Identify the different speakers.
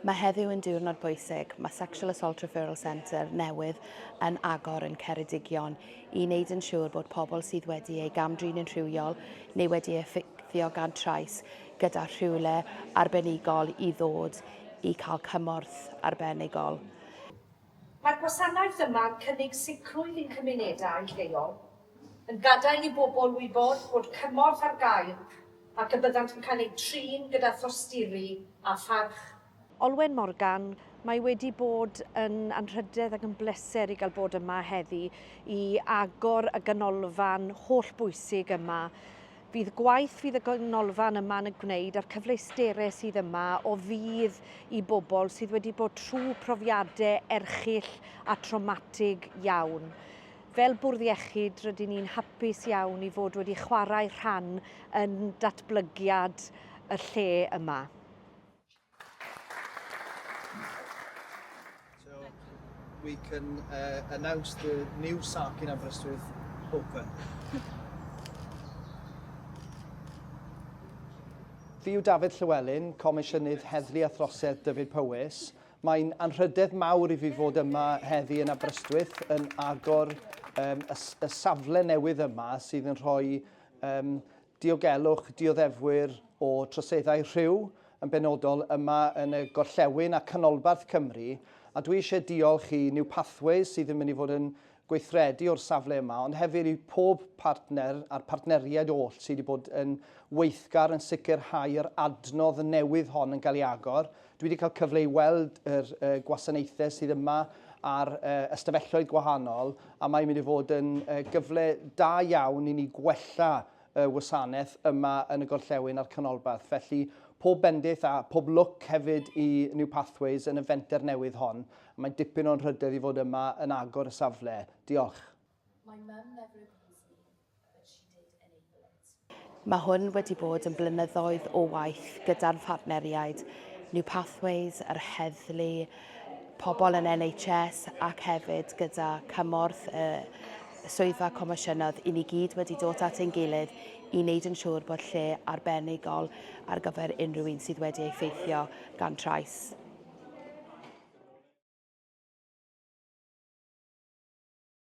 Speaker 1: Mae heddiw yn diwrnod bwysig. Mae Sexual Assault Referral Centre newydd yn agor yn Ceredigion i wneud yn siŵr bod pobl sydd wedi eu gam-drin yn rhywiol neu wedi eu effeithio gan trais gyda rhywle arbenigol i ddod i cael cymorth arbenigol.
Speaker 2: Mae'r gwasanaeth yma'n cynnig sicrwydd i'n cymunedau lleol, yn gadael i bobl wybod bod cymorth ar gael ac y byddant yn cael eu trin gyda thosturi a pharch.
Speaker 3: Olwen Morgan, Mae wedi bod yn anrhydedd ac yn bleser i gael bod yma heddi i agor y ganolfan hollbwysig yma. Fydd gwaith fydd y ganolfan yma'n y gwneud a'r cyfleusterau sydd yma o fudd i bobl sydd wedi bod trwy profiadau erchyll a trawmatig iawn. Fel Bwrdd Iechyd, rydyn ni'n hapus iawn i fod wedi chwarae rhan yn datblygiad y lle yma.
Speaker 4: So we can uh, announce the new SARC in Aberystwyth open. Fi yw Dafydd Llywelyn, Comisiynydd Heddlu a Throsedd Dyfed Powys. Mae'n anrhydedd mawr i fi fod yma heddi yn Aberystwyth yn agor um, y, y safle newydd yma sydd yn rhoi um, diogelwch dioddefwyr o troseddau rhyw yn benodol yma yn y gorllewin a canolbarth Cymru a dwi eisiau diolch i New Pathways sydd yn mynd i fod yn gweithredu o'r safle yma, ond hefyd i pob partner a'r partneriaid oll sydd wedi bod yn weithgar yn sicrhau yr adnodd newydd hon yn cael ei agor. Dwi wedi cael cyfle i weld yr uh, gwasanaethau sydd yma a'r uh, ystafelloedd gwahanol, a mae'n mynd i fod yn uh, gyfle da iawn i ni gwella y wasanaeth yma yn y gorllewin a'r canolbarth. Felly, pob bendith a pob lwc hefyd i New Pathways yn y fenter newydd hon. Mae'n dipyn o'n rhydedd i fod yma yn agor y safle. Diolch.
Speaker 1: My mum never abused me, but she did enable it. Mae hwn wedi bod yn blynyddoedd o waith gyda'n phartneriaid, New Pathways, yr heddlu, pobl yn NHS ac hefyd gyda cymorth y swyddfa comisiynydd i ni gyd wedi dod at ein gilydd i wneud yn siŵr bod lle arbenigol ar gyfer unrhyw un sydd wedi ei ffeithio gan trais.